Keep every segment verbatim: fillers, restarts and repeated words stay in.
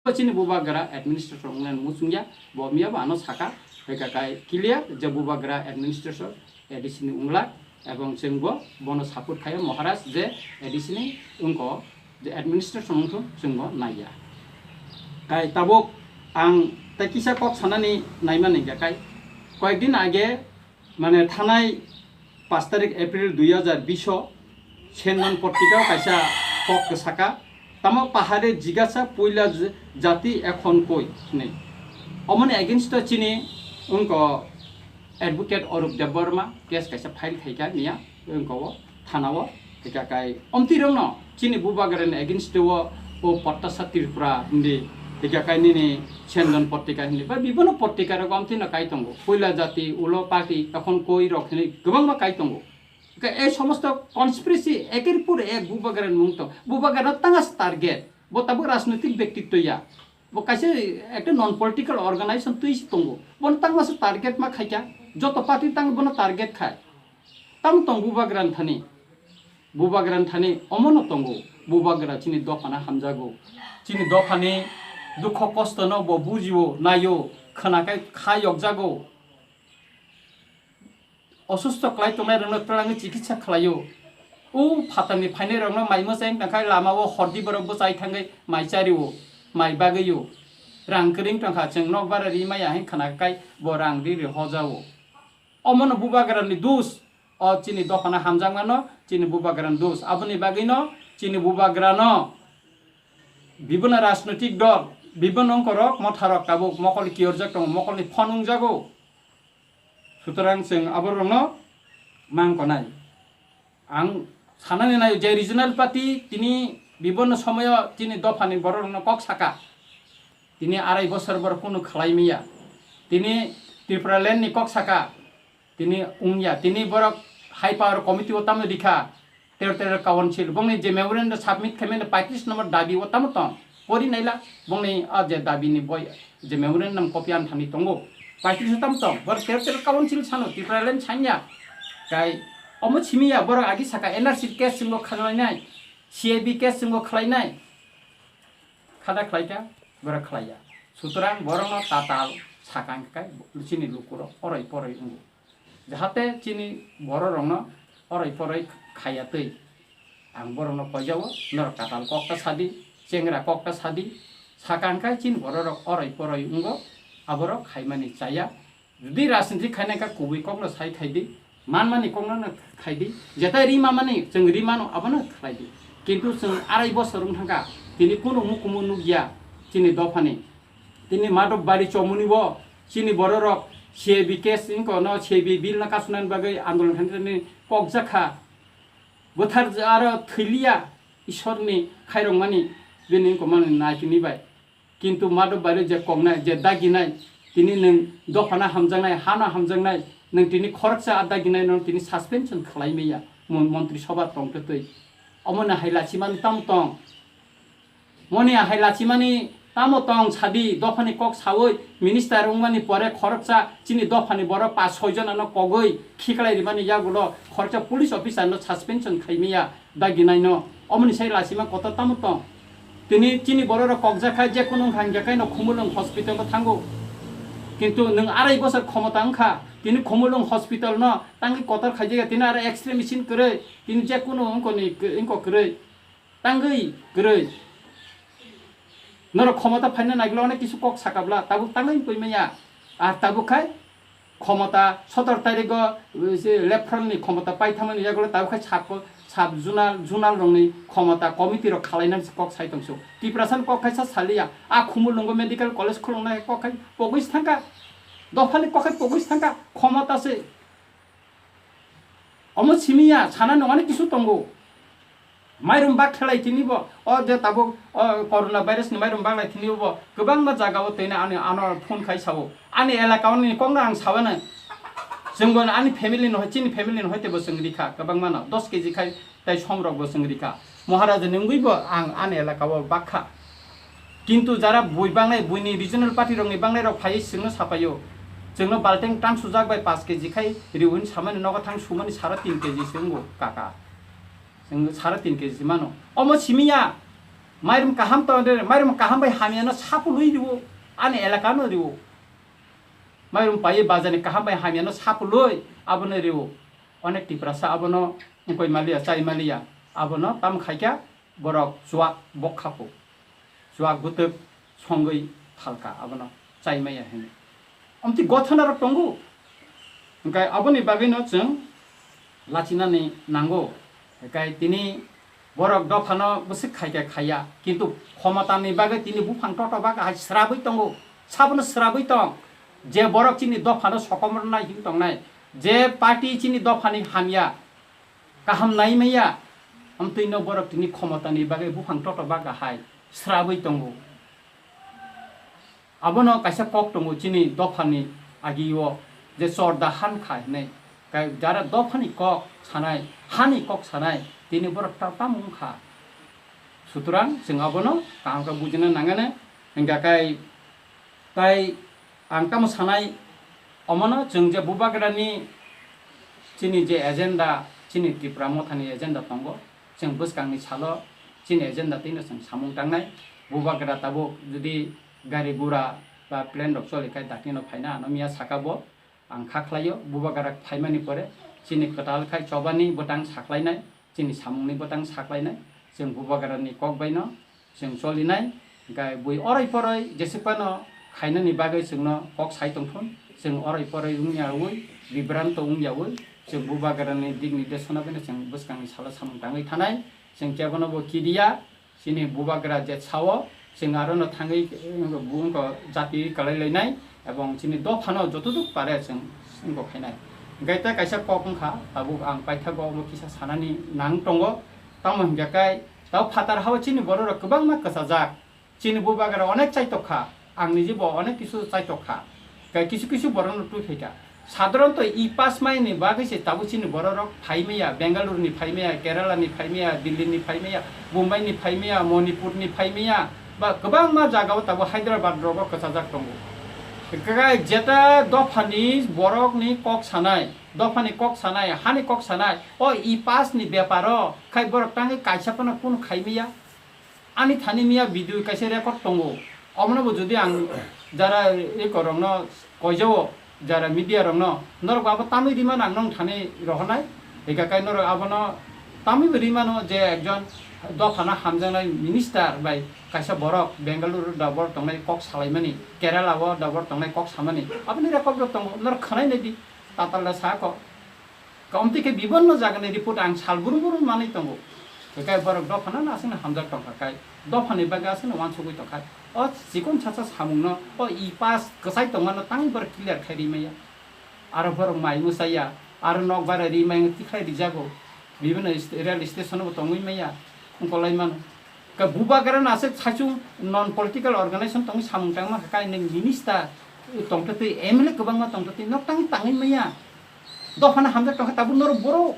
Chini bubagra administration wngnai muchungya, bo miya bo ano saka, hwnkha kai clear je bubagra administration A D C ni wngla, ebong chwng bo bono support khayo Maharaj je A D C ni wngko, je administration wngthung chwng bo naiya. Kai tabuk ang tei kisa kok sanani naimani hwnkha kai, koyekdin age, mane thanai paanch tarik April dui hajar bish o Sendan Patrika o kaisa kok kwsaka, tamo pahare jigasa puila j-, jati ekhon koi hinwi. Omoni against o chini wngko Advocate Arup Debbarma case kaisa file khaikha miya wngko o thana o. Hwnkha kai omtwi rokno chini bubagrani against o, o Pattasa Tripura hindi, hwnkha kai nini Sendan Patrika hindi, ba bibono patrika rok omtwi no kai tongo. Puila jati, ulo party, ekhon koi rok hinwi kwbangma kai tongo. Hwnkha ei somosto conspiracy eker pore ek bubagrani mung tong. Bubagrano tanga se target. Bo tabuk rajnoitik bektitto ya. Bo kaisa ekta non political organization twi se tongo. Bono tangma se target ma khaikha. Joto party tang bono target khai. Tamo tong bubagrani thani. Bubagrani thani omono tongo. Bubagra chini dophano hamjago. Chini dophani dukho kosto no bo bujio, naio, khwnakhai kha yokjago. Osusto kwlai tongnai rokno twlangwi chikitsa khlaio. O phatarni phainai rokno mai mwchai wngkha khai lama o hordi borok bwchai thangwi mai chario, mai bagwio. Rang kwrwi wngkha chwng nokbar ri maya hwn khwna khai bo rang ri ri hojao. Omono bubagrani dus, o chini dophano hamjakmano chini bubagrani dus. Aboni bagwino chini bubagrano bibuna rajnoitik dol, bibuna ongkorok motharok tabuk mokol kiyorjak tongo, mokolni phone wngjago. Sutorang chwng aborokno mang konai. Ang sanani nai je regional party tini bibonno somoyo chini dophani bororokno kok saka. Tini arai bosor borok kunu khlai maya. Tini Tripura land ni kok saka. Tini wngya. Tini borok high power committee o tamo rikha. Territorial Council bongni je memorandum submit khaimani paitris number dabi o tamo tong? Pori naila bongni a je dabi ni boi je memorandum copy ang thani tongo. Paitris o tamo tong? Bor Territorial Council sano Tipraland sanya. Kai omo simiya borok agi saka N R C case chwngbo khlainai, C A B case chwngbo khlainai. Khada khlaikha, borok khlaiya. Sutorang borokno tatal sakang kai chini lukurok oroi poroi wngo. Jahate chini bororokno oroi poroi khaiya twi. Ang borokno koijao, norok tatal kokta sadi, chengra kokta sadi, sakang kai chini bororok oroi poroi wngo, aborok khaimani chaya. Jodi rajniti khainai kha kubui kokno sai khaidi, manmani kokno no khaidi, jetai rimamani chwng rimano abono khlaidi. Kintu chwng arai bosor wng thangkha, tini kunu mukumu nukya chini dophani. Tini Madhobari chomuni bo chini bororok C A B case wngko no C A B bill no kasunani bagwi andolon khainani kokjakha. Bwthar aro thwiliya Ishorni khairokmani bini wngko mani naitini bai. Kintu Madhobari je koknai, je daginai, tini nwng dophano hamjaknai, hano hamjaknai, nwng tini khoroksa a daginai no tini suspension khlai maya, mon-, montri sobha tongtwtwi. Omono hai lachimani tamo tong? Moni ahai lachimani tamo tong sadi, dophani kok sawi minister wngmani pore khoroksa chini dophani borok pas soi jona no kogwi khiklai rimani yagulo khoroksa police officer no suspension khai maya daginai no. Omoni sai lachima kotor tamo tong? Tini chini borok rok kokjak khai je kunu wngkha hingkhe no Khumulwng hospital o thango. Kintu nwng arai bosor khomota wngkha, tini Khumulwng hospital no tangwi kotor khaijak ya, tini aro X-ray machine kwrwi, tini je kunu wngkoni, wngkok kwrwi. Tangwi kwrwi. Norok khomota phaina naigwla onek kisu kok sakabla, tabuk tangwi pui manya. Ar tabuk khai khomota sotor tarikgo, uh, se Lephralni khomota paithamani yagulo tabuk khai sub, sub zonal, zonal rokni khomota committee rok khalainani se kok sai tongso. Tiprasani kok khai sa saliya. A Khumulwngo medical college khulungnai kok khai pogwi se thangkha. Dophani kok khai pogwi se thangkha. Khomota se. Omo simiya, sana nungani kisu tongo. Mairum bak khelai tini bo, o je tabuk, o corona virus ni mairum bak lai tini bo, kwbangma jaga o tini ani ano phone khai sao. Ani elaka o ni kok no ang sao na. Chwng bo ani family no, chini family no hoite bo chwng rikha, kwbangma no, dos K G khai tai som rok bo chwng rikha. Maharaja ni wngwi bo ang ani elaka o bak kha. Kintu jara bui bangnai, buini regional party rokni bangnai rok phaiwi chwngno sapaio. Chwngno balteng tang sujak bai paanch K G khai riwi samani nogo thang sumani sara tin K G se wngo kaka. Chwng sara tin K G se mano. Omo simiya. Mairum kaham to de, mairum kaham bai hamya no sapului riwo, ani elaka no riwo. Mairum pai bazar ni kaham bai hamya no sapului abono riwo. Onek Tiprasa abono wngkoi maliya, chai maliya, abono tam khaikha borok chuak bokhapo, chuak bwtwk songwi phalka abono chai maya hwnwi. Omtwi gothona rok tongo, hwnkhe aboni bagwino chwng lachinani nango. Hwnkhe tini borok dophano bwswk khaikha khaiya, kintu khomotani bagwi tini buphang toto bagwi hai srabwi tongo, sabono srabwi tong. Je borok chini dophano sokomornai hin tongnai, je party chini dophani hamya, kaham nai maya, amtwino borok tini khomotani bagwi buphang toto bagwi hai srabwi tongo. Abono kaisa kok tongo chini dophani agio je chorda han kha hinwi. Kai jara dophani kok sanai, hani kok sanai, tini borok ta-, tamo wngkha. Sutrang chwng abono kaham khe bujina nangani, hingkha kai tai ang tamo sanai, omono chwng je Bubagrani chini je agenda, chini Tipra Mothani agenda tongo, chwng bwskangni salo chini agenda twino chwng samung tangnai. Bubagra tabuk jodi gari gura ba plane rok choli khai dakti no phaina ano miya saka bo. Ang kha khlaio, Bubagra phaimani pore chini kwtal khai chobani bwtang saklainai, chini samungni bwtang saklainai, chwng Bubagrani kok baino chwng cholinai, hwnkhe bui oroi poroi jese phano khainani bagwi chwngno kok sai tongthun, chwng oroi poroi wngyaui, bibranto wngyaui, chwng Bubagrani dik nirdeshona baino chwng bwskangni salo samung tangwi thanai, chwng kebono bo kidiya. Chini Bubagra je sao, chwng arono thangwi, eh, wngkha jati kwlai lainai, ebong chini dophano jotoduk pare chwng wngkha khainai. Hwnkhe tei kaisa kok wngkha, tabuk ang paithago omo kisa sanani nang tongo. Tamo hingkha khe, tabo phatar hao chini bororok kwbangma kwchajak. Chini Bubagra onek chaitok kha, ang niji bo onek kisu chaitok kha. Khe kisu kisu borokno twi phaikha. Sadharanto e pass mai ni bagwi se tabuk chini bororok phai maya, Bengaluru ni phai maya, Kerala ni phai maya, Delhi ni phai maya, Mumbai ni phai maya, Manipur ni phai maya, ba kwbangma jaga o tabuk Hyderabad rogo kwchajak tongo. Hwnkhe jeta dophani borokni kok sanai, dophani kok sanai, hani kok sanai, o e pass ni beparo khai borok tangwi kaisa phano kunu khai maya. Ani thani miya video kaisa record tongo. Omono bo jodi ang jara eko rokno koijao, jara media rokno, norok bo abo tamwi rimano ang nong thani rohornai. Hika kai norok abono tamwi bo rimano je ekjon dophano hamjaknai minister bai kaisa borok Bengaluru dobor tongnai kok salaimani, Kerala o dobor tongnai kok samani. Aboni record rok tongo, norok khwnai nai di, tatal da sa kok. Kamtwi khe bibonno jagani report ang sal burum burum manwi tongo. Hwnkhe borok dophano aswkno hamjak tongkha khai, dophani bagwi aswkno uansugwi tongkha. O chikon chacha samungno, o e pass kwchai tongmano tangwi borok clear khai ri maya. Aro borok mai mwsaya, aro nokbar ri mai tikhlai rijago. Bibonno ist-, rail station bo tongwi maya, wngkolai mano. Ka Bubagra no aswk saichung non political organization tongwi samung tangma kha, kainwi minister tongtwtwi, M L A kwbangma tongtwtwi, nok tangwi tangwi maya. Dophano hamjak tongkha tabuk norok borok,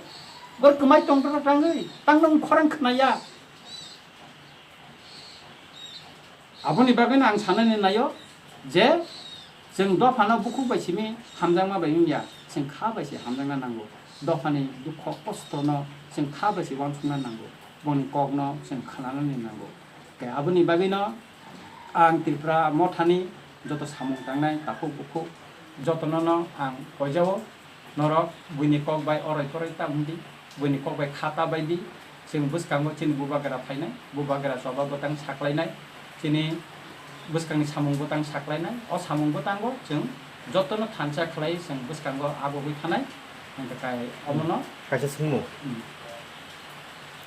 borok kwmai tongtwtwi tangwi, tang nang khorang khnaya. Aboni bagwino ang sanani naio je, chwng dophano bukhuk bai simi hamjakma bai wngya, chwng kha bai se hamjakna nango. Dophani dukho kostono chwng kha bai se uansukna nango, boni kokno chwng khnanani nango. Tei aboni bagwino ang Tripura mothani joto samung tangnai takhuk bukhuk jotono no ang koijao, norok buini kok bai oroi poroi ta wngdi, buini kok bai kha ta bai di. Chwng bwskango chini Bubagra phainai, Bubagra choba bwtang saklainai, chini bwskangni samung bwtang saklainai. O samung bwtango chwng jotono thansa khlai chwng bwskango abogwi thanai. Hwnkhe kai omono kaisa swngmung. Hmm.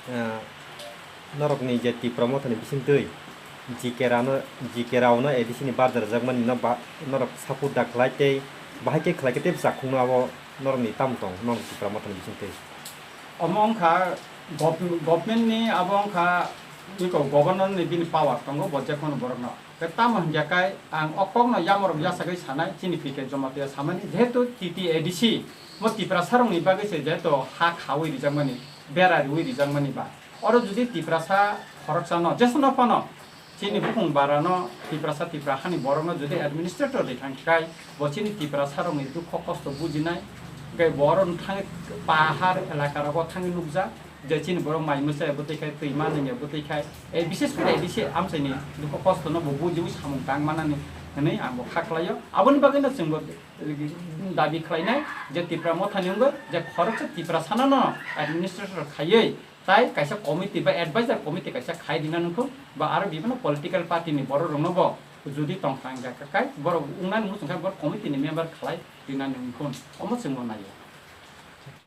Ah, norokni je Tipra mothani bisingtwi G K rano, G K raono A D C ni barja rwjakmani no ba-, norok support da khlai tei bahai khe khlai khe tei bwsakkhungno abo norokni tamo tong norok Tipra mothani bisingtwi? Omo wngkha gov-, government ni abo wngkha iko governor ni bini power tongo bo jekono borokno. Tei tamo hingya kai ang o kokno yamorok yasagwi sanai chini P K Jamatia samani jehetu T T A D C bo Tiprasarokni bagwi se jehetu ha khawi rijakmani, bera riwi rijakmani ba. Oro jodi Tiprasa khoroksano, jesano phano chini bukhung barano Tiprasa, Tipra hani borokno jodi administrator rwthang khai, bo chini Tiprasarokni dukho kosto bujinai, hwnkhe bo oro thangwi pahar elakarogo thangwi nukjak, Je chini borok mai mwsai bwtwi khai, twi manwi bwtwi khai, eh, bises kore A D C amchaini dukhu kosto no bo bujiwi samung tang manani hwnwi ang bo kha khlaio. Aboni bagwi no chwng bo dabi khlainai je Tipra Mothani wngwi je khoroksa Tiprasano no administrator khaiwi tai kaisa committee ba advisor committee kaisa khai rina nungkhu ba aro bibino political party ni borok rokno bo jodi tongthang kai borok wngnani muchung khe borok committee ni member khlai rina nungkhu omo chwng bo naio.